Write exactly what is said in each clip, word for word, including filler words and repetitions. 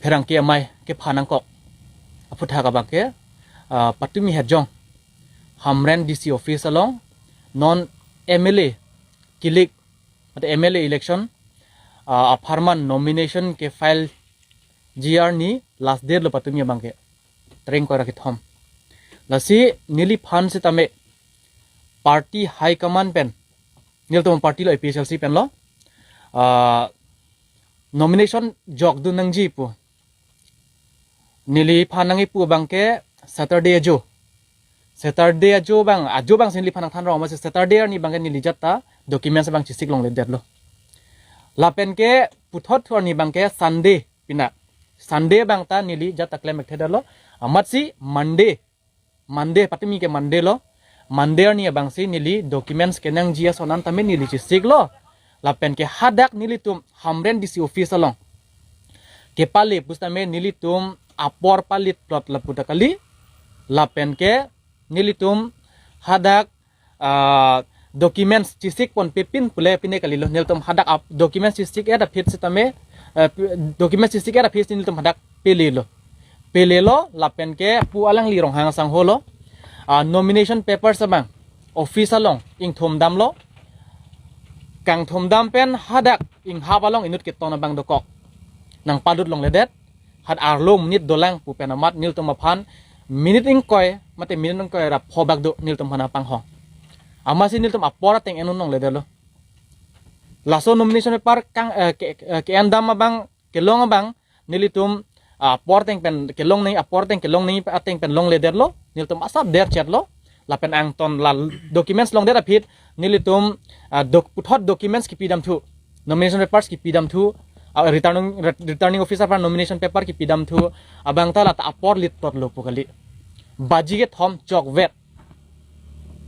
Rangke amei kephan nangkok aphuthak abangke, ah, patumi hejong Hamren D C office along non M L A kilik, mate M L A election, ah, apharman nomination ke file G R ni last date lo patumi abangke, tarik ingkoi ra kethom. Lasi neliphan sitame party high command pen, nelitum party lo, A P H L C pen lo, ah, nomination jokdun nangji pu neliphan nangkipu abangke Saturday ajo. Saturday ajo abang, ajo abang si neliphan nangthan rong, masi Saturday arni abangke neli jat ta documents abang chesik longledetlo. Lapen ke puthot thu arni abangke Sunday pina. Sunday abang ta neli jat ta klem ekthedetlo. Amatsi Monday, Monday, patumi ke Monday lo. Monday arni abang si neli documents kenangji ason an tame neli chesiklo. Lapen ke hadak nelitum Hamren D C office along kepale pusitame nelitum apor palit plot lapu ta kali. Lapen ke nelitum hadak, ah, documents chesik ponpe pin pule pine kalilo. Nelitum hadak ap-, documents chesik-et aphi sitame, eh, pi-, documents chesik-et aphi si nelitum hadak pelelo. Pelelo lapen ke pu alangli Ronghang asangho lo. Ah, nomination papers abang office along ingthum damlo. Kangthum dam pen hadak inghap along inut keton abang dokok nangpadut longledet. Hat arlo minute dolang pu pen amat nelitum aphan minute ingkoi, mate minute ingkoi ra pho bak do nelitum aphan apanghong. Amatsi nelitum apor ateng en-un longledetlo. Laso nomination paper kang, eh, ke, eh, ke-en dam abang, kelong abang, nelitum, ah, apor ateng pen kelong nangji, apor ateng kelong nangji ateng pen longledetlo, nelitum asap derchetlo. Lapen angton la documents longdet aphi nelitum, ah, doc-, puthot documents kipidamthu, nomination papers kipidamthu, ah, returning, re-, returning officer aphan nomination paper kipidamthu, abang ta lata apor lit plotlo pu kali. Baji kethom chokvet.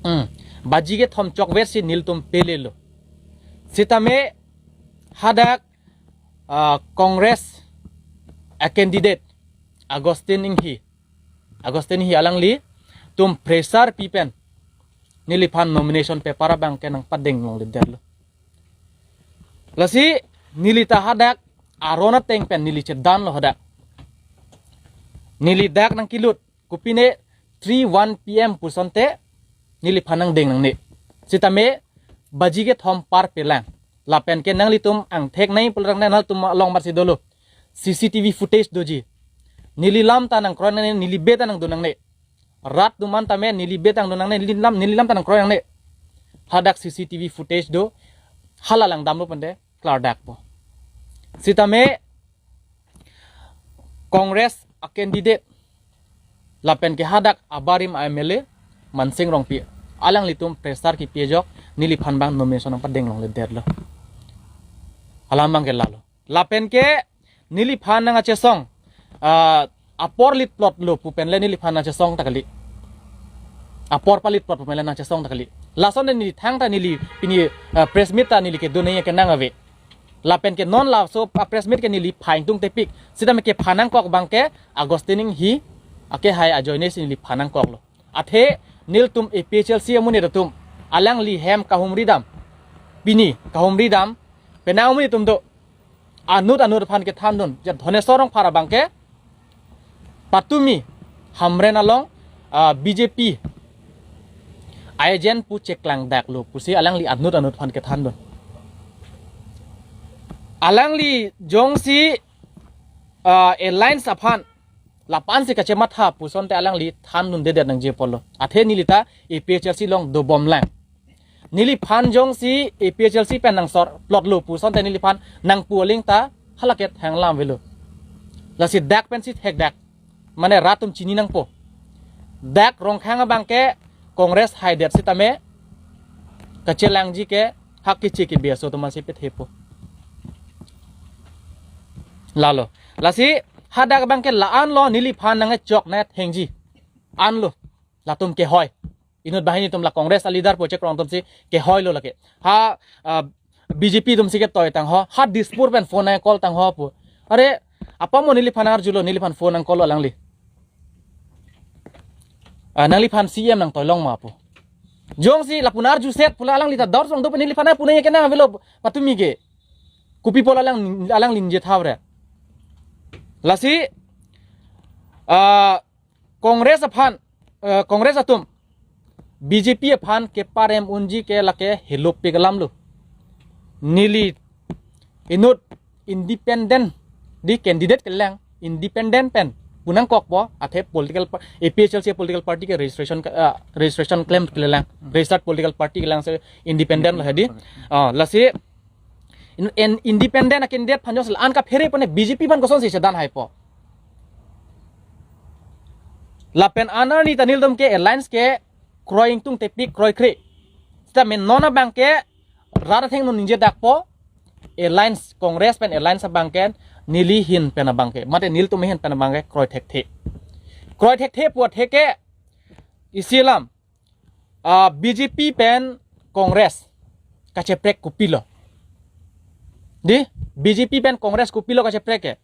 Hmm. Baji kethom chokvet si nelitum pelelo. Sitame hadak, ah, Congress a candidate Augustine Enghi, Augustine Enghi alanglitum pressure pi pen neliphan nomination paper abangke nangpadeng longledetlo. Lasi neli ta hadak aron ateng pen neli chedanlo hadak. Neli dak nangkilut, kopine three one P M pusonte neliphan nangdeng nangne. Sitame baji kethom par pelang. Lapen ke nanglitum angthek nangji pulo tangte nanglitum along amatsi dolo. C C T V footage doji. Neli lam ta nangkroi nangne, neli bed ta nangdun nangne. Rat atum an tame neli bed ta nangdun nangne, neli lam, neli lam ta nangkroi nangne. Hadak C C T V footage do, hala langdamlo pande klardakpo. Sitame Congress a candidate lapen ke hadak abarim a M L A Mansing Rongpi, alanglitum pressure kipi ajok neliphan abang nomination nangpadeng longledetlo. Alam abangke lalo. Lapen ke neliphan nangkachesong, ah, apor lit plotlo pu pen le neliphan nangkachesong ta kali. Apor palit plot pu pen le nangkachesong ta kali. Lason neli thangta neli pini, ah, press meet ta neli kedun nangji kenang ave. Lapen ke non laso a press meet ke neli phai ingtung tepik. Sitame kephan nangkok abangke Augustine Enghi akehai ajoine si neli phan nangkoklo. Athe nelitum A P H L C amonit atum alangli hem kahumri dam. Pini kahumri dam. Penang amonit atum do. Anut anut aphan kethandun. Ja Dhoneswar Rongphar abangke patumi Hamren along, ah, B J P agent pu cheklangdaklo pusi alangli anut anut aphan kethandun. Alangli jongsi, ah, alliance aphan lapu-an si kachematha pusonte alangli thandundedet nangji apotlo. Athe neli ta A P H L C along dobomlang. Neliphan jongsi A P H L C pen nangsor plotlo pusonte neliphan nangpu aling ta hala ke thanglam avelo. Lasi dak pensi thekdak. Mane rat atum chini nangpo. Dak Rongkhang abangke Congress haidet sitame kachelangji ke hak kichi kibi aso atum ansi pethepo. Lalo. Lasi hadak abangke la-anlo neliphan nangkechok nangkethengji. Anlo. Latum kehoi. Inut banghini atum la Congress a leader pu chekroi atum si kehoilo lake. Ha, ah, B J P atum si ketoi tangho. Ha Dispur pen phone nangcall tangho pu. Are, apa mo neliphan arjulo, neliphan phone nangcalllo alangli. Ah, nangliphan C M nangtoi long ma pu. Jongsi lapu arjuset pu la alangli ta dor song do pen neliphan nangpu nangji kenang avelo patumi ke. Kopi apot alang, alangli ningje tha bre. Lasi, ah, Congress aphan, eh, Congress atum B J P aphan keparem unji ke lake helopik alam lo. Neli inut independent, dei, candidate kelang, independent pen pu nangkokpo, athe political pa-, A P H L C political party ke registration ke, ah, registration claim kelang, registered political party kelang, si independent lo, dei. Ah, lasi in, in independent a candidate aphan jongsi la-an kaphere pone B J P aphan kosonsi chedan haipo. Lapen anerni ta nelitum ke alliance ke kroi ingtungtepik, kroikre. Sitame non abang ke rat athengno ningjedakpo, alliance, Congress pen alliance abang ke neli ahin pen abang ke, mate nelitum ahin pen abang ke kroi thekthe. Kroi thekthe pu atheke isi alam, ah, B J P pen Congress kacheprek kopilo? Dei, B J P pen Congress kopilo kacheprek ke?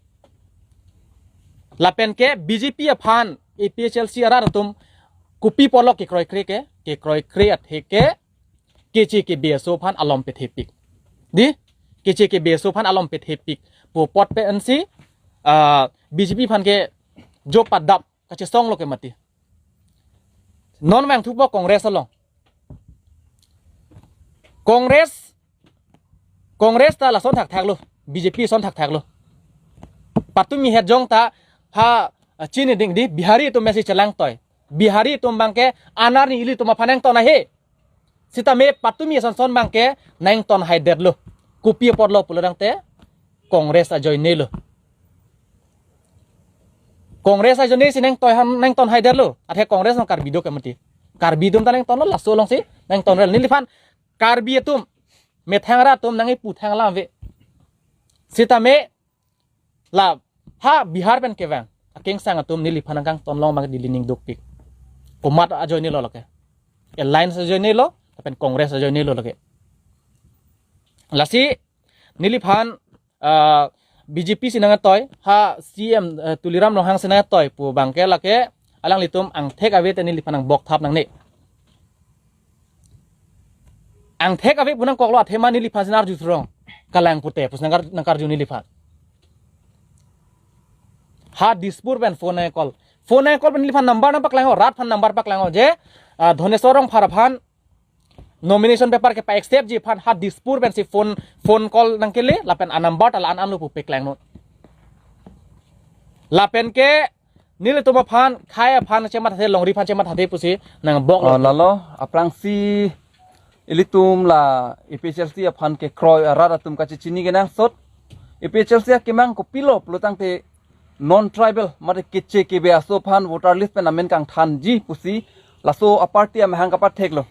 Lapen ke B J P aphan A P H L C arat atum kopi apotlo kekroikre ke? Kekroikre atheke keche kebe aso aphan alom pethepik. Dei, keche kebe aso aphan alom pethepik pu apot pensi, ah, B J P aphan ke jo padap kachesonglo ke mati. Non vangthupo Congress along. Congress, Congress ta lason thakthak lo, B J P ason thakthak lo. Patumi het jong ta ha, ah, chini ding, dei, Bihari atum mesi chelangtoi. Bihari atum abang ke anerni ilitum aphan nangton ahe. Sitame patumi ason son abang ke nangton haidetlo. Kopi apotlo pulo tangte Congress ajoinelo. Congress ajoinesi nangtoi han, nangton haidetlo. Athe Congress along Karbi do ke mati? Karbi atum ta nangtonlo, laso alongsi nangtonrel. Neliphan Karbi atum, methang rat atum nangkipu thang alam ave. Sitame la ha Bihar pen kevang akengsang atum neliphan nangkangton long abang dili ning dukpik. Komat ajoinelo lake? Alliance ajoinelo, lapen Congress ajoinelo lake? Lasi neliphan, ah, B J P si nangtoi, ha C M, eh, Tuliram Ronghang si nangtoi pu abang ke lake alanglitum angthek ave te neliphan nangbokthap nangne. Angthek ave pu nangkoklo, athema neliphan si nang-arju serong. Kalang pute pusi nangkar-, nangkarju neliphan. Ha Dispur pen phone nang-call. Phone nang-call pen neliphan number nangpaklanglo, rat aphan number paklanglo je, ah, Dhaneswar Rongphar aphan nomination paper kepa-acceptji aphan ha Dispur pensi phone, phone call nangkele, lapen a-number ta la-an anlo pu paklangnon. Lapen ke nelitum aphan, khei aphan chemathathe, longri aphan chemathathe pusi nangbok lo. Oh, lalo, aphrangsi ilitum la A P H L C aphan kekroi arat atum kachechini kenangsot. A P H L C akemang kopilo pulo tangte non-tribal, mate keche kebe aso aphan voter list pen amen kangthanji pusi laso a-party amahang kapatheklo.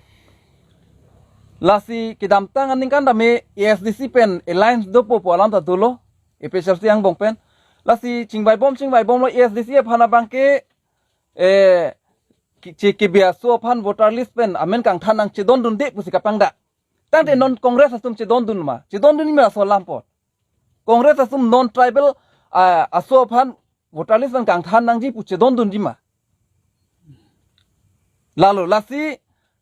Lasi kedamtang aningkan tame A S D C pen alliance dopo pu alam ta dolo, A P H L C angbong pen. Lasi chingvaibom, chingvaibomlo A S D C aphan abang ke, eh, keche kebe aso aphan voter list pen amen kangthan nangchedondunde pusi kapangdak. Tangte non Congress atum chedondun ma? Chedondunji ma laso alam apot? Congress atum non-tribal, ah, aso aphan voter list pen kangthan nangji pu chedondunji ma? Lalo, lasi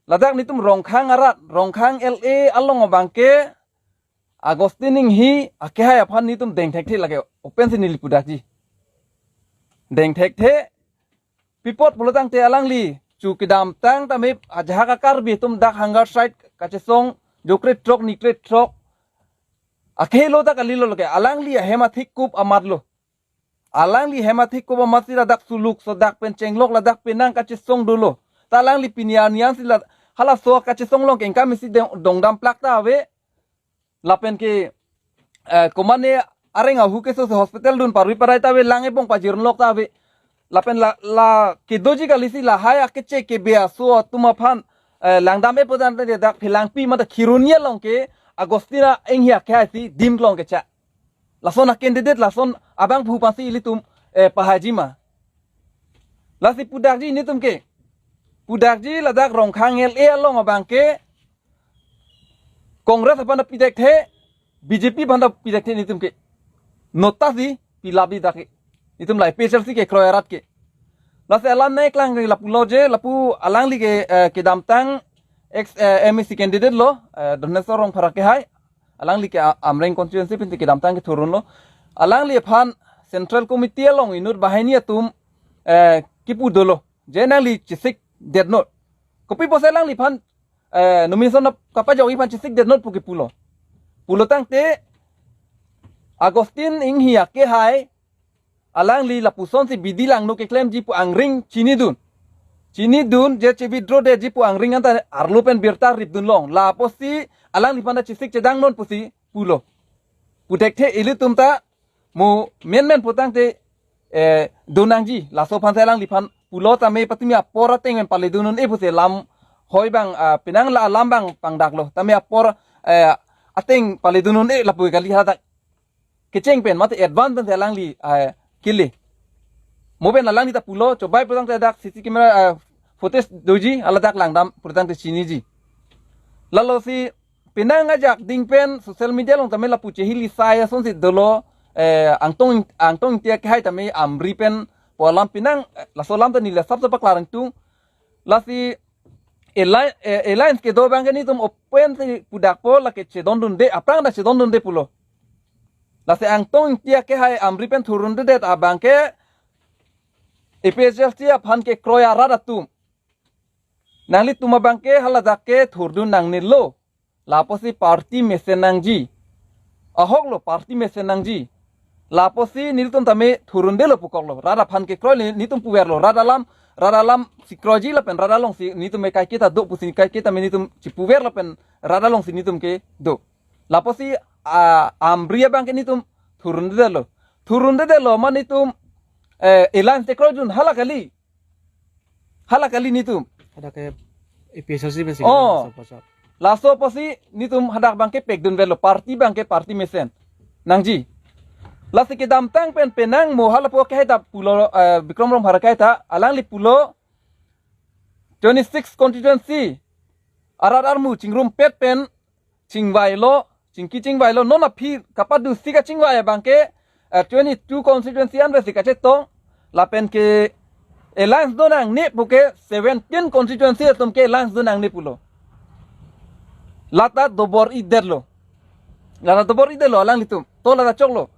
ladak netum Rongkhang arat, Rongkhang L A along abang ke Augustine Enghee akehai aphan netum dengthekthe, lake open si neli pudakji. Dengthekthe, pi apot pulo tangte alangli chu kedamtang tame ajahak a-Karbi atum dak hunger strike kachesong, jo kre throk ni kre throk akehelo ta kalilo lake, alangli ahem athik kup amatlo. Alangli ahem athik kup amatsi ladak suluk sodak pen chenglok ladak penang kachesong dolo. Ta alangli pini arni ansi la halaso kachesong along ke ingkam isi dong-, dongdamplak ta ave. Lapen ke, eh, komane areng ahu keso si hospital dun parvi parai ta ave, lang ebong pajirlok ta ave. Lapen la, la kedoji kalisi lahai akeche kebe aso atum aphan, eh, langdam-e pu tangte dak Phelangpi mate Kheroni along ke Augustine Enghee akehai si dim klong kecha. Lason a-candidate, lason abangphu aphansi ilitum, eh, pahaiji ma? Lasi pudakji netum ke. Pudakji ladak Rongkhang L A along abang ke Congress aphan ta pidekthe, B J P aphan ta pidekthe netum ke. Nota si pilapji dak ke. Netum la A P H L C kekroi arat ke. Lasi alam nangklang ke lapulo je, lapu alangli ke, eh, kedamtang ex, eh, M A C candidate lo, eh, Dhaneswar Rongphar akehai. Alangli ke A-, Amreng constituency pensi kedamtang kethurunlo. Alangli aphan Central Committee along inut banghini atum, eh, kipu dolo. Je nangli chesik detnot. Kopi pusi alangliphan, eh, nomination ap kapajokji aphan chesik detnot pu kepulo. Pulo tangte Augustine Enghee akehai alangli lapusonsi bidi langno keklemji pu angring chinidun. Chinidun je che-withdraw detji pu angring anta arlo pen birta ripdun long. Lapusi alangliphan ta chesik chedangnon pusi pulo. Pu thekthe ilitum ta mo menmen pu tangte, eh, do nangji. Laso aphansi alangliphan pulo tame patumi apor ateng pen pale dun un-e pusi lam hoi abang, ah, penang la alam abang pangdaklo. Tame apor, eh, ateng pale dun un-e lapu kali haladak kecheng pen mate advance pensi alangli, ah, kele. Mo pen alangli ta pulo, chobai pu tangte dak C C camera, ah, footage doji, haladak langdam pu tangte chiniji. Lalosi penang ajak ding pen social media along tame lapu chehili sai asonsi dolo, eh, Angtong, Angtong Ingti akehai tame Amri pen pu alam penang, eh, laso alam ta neli asap ta paklar ingtung. Lasi alli-, eh, alliance kedo abangke nelitum open si pudakpo, lake chedondunde, aphrang ta chedondunde pulo. Lasi Angtong Ingti akehai Amri pen thurdundedet abangke A P H L C aphan kekroi arat atum. Nanglitum abangke haladak ke thurdun nangnelo. Lapusi party mesen nangji. Ahoklo party mesen nangji. Lapusi nelitum tame thurdundelo pukoklo. Rat aphan kekroi ne-, nelitum puverlo. Rat alam, rat alamsi kroiji lapen rat alongsi nelitum ke kaiketa do pusi kaiketa me nelitum chipuver lapen rat alongsi nelitum ke do. Lapusi, ah, Amri abangke nelitum thurdundelo. Thurdundelo ma nelitum, eh, alliance te kroidun hala kali. Hala kali nelitum. Hadak ke A P H L C besi. Oh. Laso apotsi. Laso apotsi nelitum hadak abangke pekdunvelo, party abangke party mesen nangji. Lasi kedamtang pen penang mo halapu akehai ta pulo, eh, Bikram Ronghang akehai ta, alangli pulo twenty-six constituency arat armu chingrumpet pen chingvailo, chingki chingvailo, non aphi kapadu si kachingvai abangke, eh, twenty-two constituency anvet si kachetong, lapen ke alliance do nangne puke seventeen constituency atum ke alliance do nangne pulo. Lata dobor-idetlo. Lata dobor-idetlo alanglitum. To lata choklo.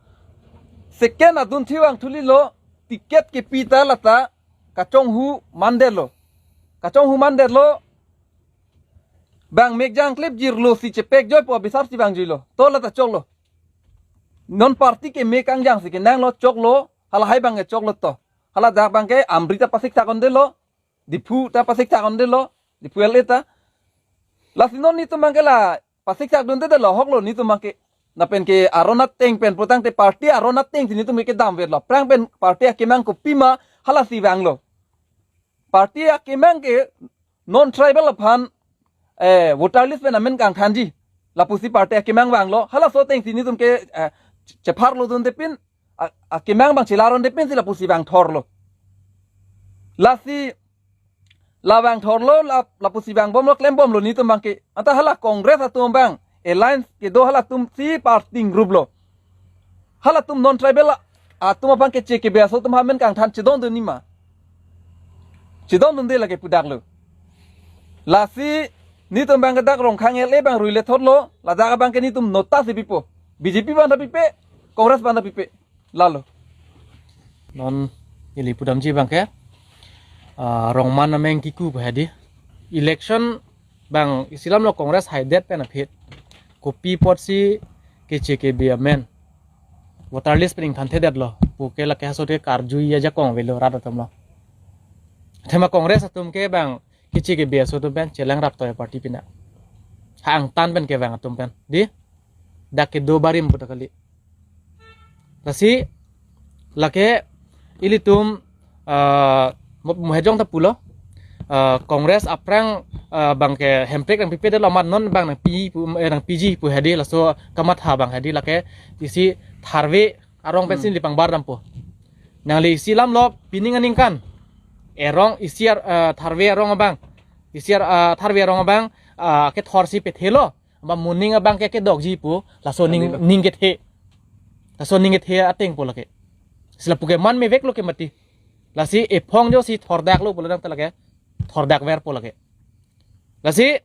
Second adun thivang thulilo, ticket kepi ta lata kachonghu mandetlo. Kachonghu mandetlo, bang mek jangklip jirlo si chepek joi pu abisar si bang juilo. To lata choklo. Non party ke mek angjang si kenanglo, choklo, halahai abangke choklo to. Haladak abangke Amri ta pasik thakdundelo, Diphu ta pasik thakdundelo, Diphu L A ta. Lasi non nelitum abangke la pasik thakdundelo, ahoklo nelitum abangke. Lapen ke aron ateng pen pu tangte party aron atengsi nelitum ke kedamverlo. Aphrang pen party akemang kopima halasi vanglo. Party akemang ke non tribal aphan, eh, voter list pen amen kangthanji. Lapusi party akemang vanglo. Halaso atengsi nelitum ke, eh, chepharlo dunde pin, a-, akemang abang chelaronde pinsi lapusi vangthorlo. Lasi, la vangthorlo, la, lapusi vangbomlo, klembomlo nelitum abangke. Anta hala Congress atum abang, alliance kedo halatumsi party group lo. Halatum non tribal a-, atum aphan keche kebe aso atum amen kangthan chedondun nima. Chedondunde lake pudaklo. Lasi nelitum abangke dak Rongkhang L A abang ruile thorlo, ladak abangke nelitum nota si pipo. B J P aphan ta pipe, Congress aphan ta pipe. Lalo. Non ili pudamji abangke, ah, Rongman ameng kiku pu hedi. Election abang isi alamlo Congress haidet pen aphi. Kopi apotsi keche kebe amen voter list pen ingthanthedetlo puke lake halaso te karjui ajakong avelo rat atumlo. Athema Congress atum ke abang keche kebe aso atum pen chelang raptoi party pina. Ha angtan pen kevang atum pen. Di? Dak kedo barim puta kali. Lasi, lake ilitum, ah, mo-, mohejong ta pulo, ah, Congress aphrang, ah, abangke Hemprek nangpipedetlo amat non abang nangpi pu, eh, nangpiji pu hedi laso kamatha abang hedi lake isi tharve arong pensi Hmm. nelipangbardampo. Nangli isi alamlo pining aningkan. Erong isi ar-, ah, tharve arong abang. Isi ar-, ah, tharve arong abang, ah, kethorsi pethelo. Ba moning abangke kedokji pu, laso ning, Kali lo. ning kethe. Laso ning kethe atengpo lake. Si lapu ke man meveklo ke mati. Lasi ephong josi thordaklo pulo dam ta lake. Thordakverpo lake. Lasi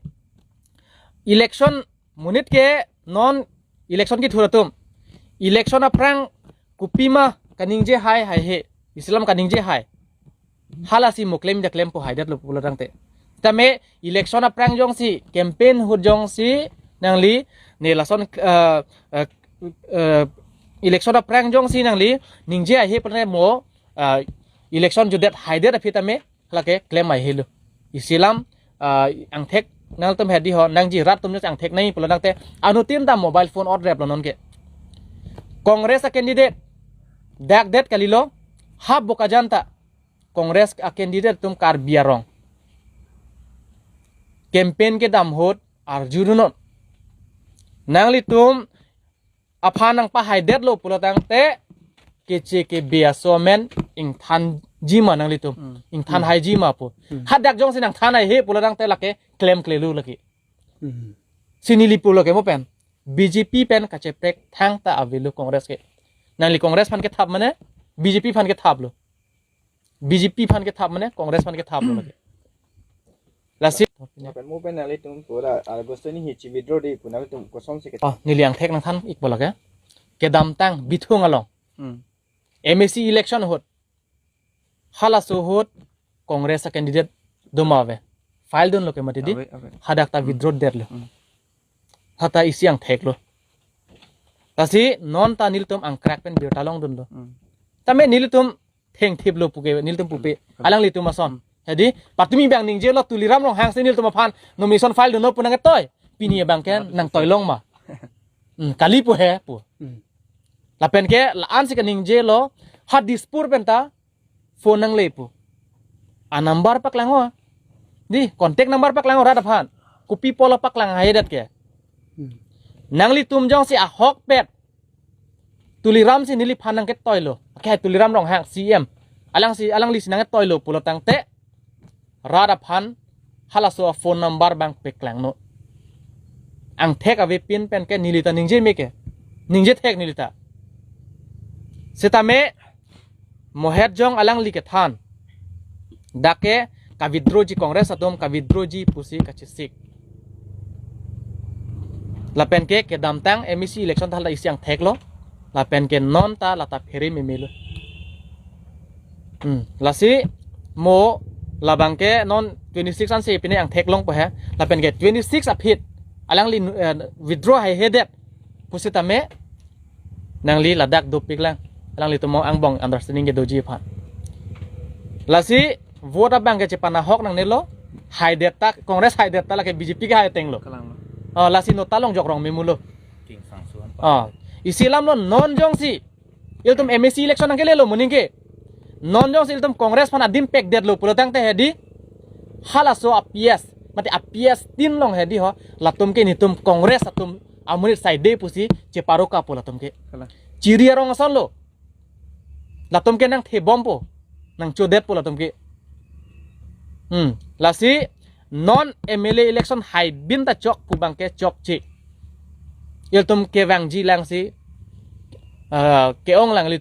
election monit ke non election kethur atum. Election aphrang kopima kaningje hai haihe. Isi alam kaningje hai. Halasi mo klem da klempo, haidetlo pulo tangte. Tame election aphrang jongsi, campaign ahut jongsi nangli, ne lason, eh, eh, eh, election aphrang jongsi nangli ningje haihe pulo tangte mo, eh, election jutdet haidet aphi tame lake klem haihelo. Isi alam, ah, angthek nangtum hedi ho, nangji rat atum jongsi angthek nangji pulo tangte, anuttin ta mobile phone otreplo nonke. Congress a-candidate dakdet kalilo, ha Bokajan ta Congress a-candidate atum Karbi arong campaign kedam ahut arjudunnon. Nanglitum aphan nangpahaidetlo pulo tangte, keche kebe aso amen ingthanji ma nanglitum. Hmm. Ingthan Hmm. haiji ma pu. Hmm. Hadak jongsi nangthan haihe pulo tangte lake klemklelo lake. Hmm. Si neli pulo ke mo pen, B J P pen kacheprek thangta avelo Congress ke. Nangli Congress aphan kethap mane, B J P aphan kethaplo. B J P aphan kethap mane Congress aphan kethaplo lake. Lasi. Lapen mo pen nanglitum pura August ni hi chi withdraw di pu, nanglitum kosonsi ke. Oh, neli angthek nangthan-ikpo lake. Kedamtang Bithung along. Hmm. M A C election ahut, halaso ahut Congress a-candidate do ma ave. File dunlo ke mati di. Ave, ave. Hadak ta Hmm. withdraw detlo. Hmm. Hata isi angtheklo. Lasi non ta nelitum angkrak pen birta longdunlo. Hmm. Tame nelitum thengthiplo puke, nelitum pupe. Hmm. Alanglitum ason. Hmm. Hedi, patumi abang ningjelo, Tuliram Ronghang si nelitum aphan nomination file dunnon pu nangketoi. Pini abang ke Hmm. nangtoilong ma. Hmm, kali pu he pu. Hmm. Lapen ke la-an si kaningjelo, ha Dispur pen ta phone nangle pu. A-number paklangnon. Di, contact number paklangnon rat aphan. Kopi apotlo paklang haidet ke. Hmm. Nanglitum jongsi ahokpet Tuliram si neliphan nangketoilo. Ke Tuliram Ronghang C M. Alangsi, alangli si nangketoilo pulo tangte, rat aphan halaso a-phone number abang paklangnon. Angthek avepin pen ke neli ta ningje me ke. Ningje thek neli ta. Setame mo het jong alangli kethan. Dak ke ka-withdrawji, Congress atum ka-withdrawji pusi kachesik. Lapen ke kedamtang M A C election ta hala isi angtheklo. Lapen ke non ta lata phere memelo. Hmm. Lasi mo labang ke non twenty-six ansi pine angthek longpo he. Lapen ke twenty-six aphi alangli, eh, withdraw haihedet pusitame nangli ladak dopiklang. Alanglitum angbong understanding ke doji aphan. Lasi vote abang ke chepanahok nangnelo, haidet ta, Congress haidet ta lake B J P ke hai atenglo. Kalang lo. Oh, lasi nota longjok rong memulo. King Sangsuan. Oh, isi alamlo non jongsi ilitum M A C election nangkelelo mo ning ke. Non jongsi ilitum Congress aphan adim pekdetlo pulo tangte hedi, halaso a-P S, mate a-P S tin along hedi ho, latum ke netum Congress atum amonit saide pusi cheparoka pu latum ke. Kalang. Chiri arong asonlo. Latum ke nangthebompo, nangchodetpo latum ke. Hmm. Lasi non M L A election haibin ta chok pu abang ke chokche. Ilitum kevangji lang si, ah, ke-ong lang ilitum.